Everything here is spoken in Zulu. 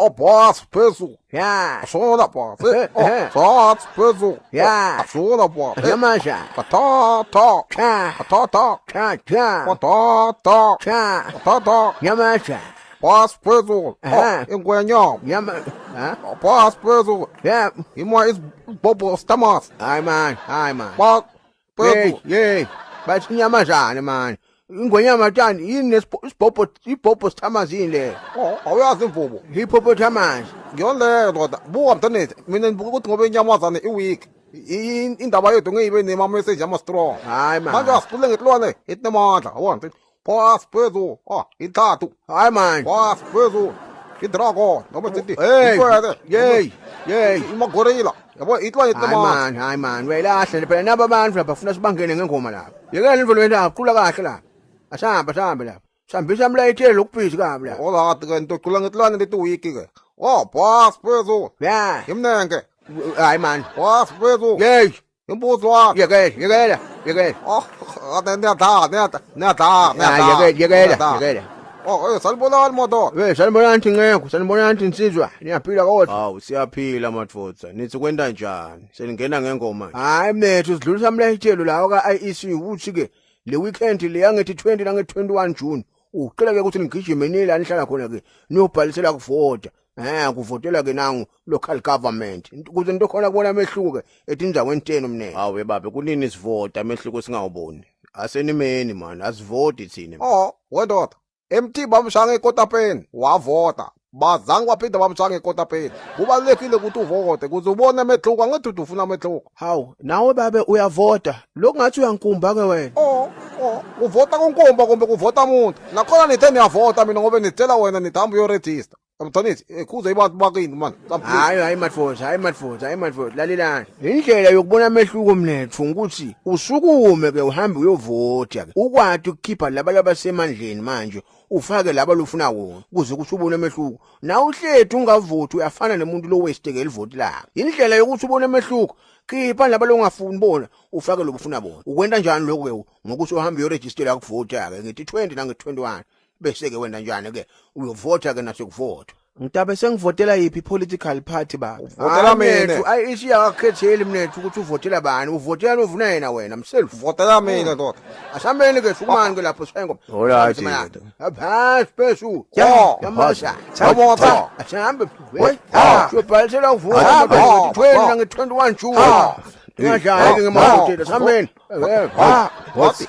Oh boss phezulu. Ya. Shona boss. Oh boss phezulu. Ya. Shona boss. Yamasha. Ta ta. Cha. Ta ta. Cha cha. Ta ta. Cha. Ta ta. Yamasha. Boss phezulu. Oh ingwenyama. Yama. Ha? Boss phezulu. Ya. Imwa is bobo stamas. Hayi man, hayi man. Boss Hey, phezulu. hey. Bathi inyamazana man. Ingwenyama tani yini isibhobho ibhobho sithamazini le. Oh awuyazi imvubu. Hippopotamus. Ngiyona ndoda. Buka mntanethu mina ngibuka ukuthi ngoba inyamazane iweak. Indaba yethu ngiyibe nema message ama strong. Hayi man. Manje asicule ngetilwane itinamandla yabona. Phasi phezulu. Ah ithathu. Hayi man. Phasi phezulu. Idragon noma sithi Hey. ikwele. Hey. Hey. Imagorila. Yabo itilwane Hayi itinamandla. man, hayi man. Uyayilahla phela naba abantu lapha funa sibangene ngengoma lapha. Yekela indlela wena qula kahle lapha. Asambe asambe lapha. Sihambisa umlayitelo lokubhizi kabi lapha. Ola ke ngicula ngetilwane leti weak ke. Oh phasi phezulu. Ya. Imnenge. Hayi man. Phasi phezulu. Hey. Imbuzwa. Yekela, yekela, yekela. Oh, niyadla, niyadla, niyadla, Ya, yekela, yekela, yekela. Oh, eh sanibonani madoda. Hey, sanibonani Nceku, sanibonani Nsizwa. Niyaphila kodwa. Hawu siyaphila madvodza. Nithi kwenta njani? Seningena ngengoma nje. Hayi mnethu sidlulisa umlayitelo la ka IEC ukuthi ke le weekend le yangethi 20 nange 21 June. Ucela ke ukuthi nigijime nila nihlala khona ke niyobhalisela kuvota. Kuvotela ke nangu local government. Ukuze into khona kubona amehluko ke etindzaweni tenu mnene. Hawu babe kunini sivota amehluko singawuboni. Asenimeni man, asivoti thina. Oh, wendoda. MT bamshaya ngekotapeni, wavota. Bazange waphinda bamshaya ngekotapeni. Kubalulekile ukuthi uvote ukuze ubone amehluko, angithi ufuna amehluko. Hawu, nawe babe uyavota. Lokungathi uyankumba ke wena. Oh, oh, uvota kunkumba kumbe kuvota umuntu. Nakhona nithe niyavota mina ngoba nitshela wena nithi hamba uyoregister. Mthanisi, kuze ibantu bakini man. Hayi hayi madvodza, hayi madvodza, hayi madvodza. Lalelani. Indlela yokubona amehluko mnethu ukuthi usukume ke uhambe uyovota ke. Ukwati ukukhipha laba labasemandleni manje ufake laba lofuna wona ukuze kuthi ubone amehluko. Na uhlethu ungavoti uyafana nomuntu lo waste ke livoti lakhe. Indlela yokuthi ubone amehluko khipha laba longafuni bona ufake lobufuna bona. Ukwenta njani lokho ke ngokuthi uhambe uyoregistera ukuvota ke ngithi 20 nange 21. Bese ke wena njani ke uyovota ke nasekuvota. Ngitabe sengivotela yiphi political party baba? Votela mina. Ayi isiyakakhetheli mnethu ukuthi uvotela bani, uvotela lovuna yena wena mself. Votela mina ndoda. Asambeni ke sukumani ke lapho sengoma. Alright. Phasi phezulu. Yamasha. Yabona. Asambe. Uyobhalisela ukuvota 20 nange 21 June. Ngadlali ke ngemavotela sambeni. What?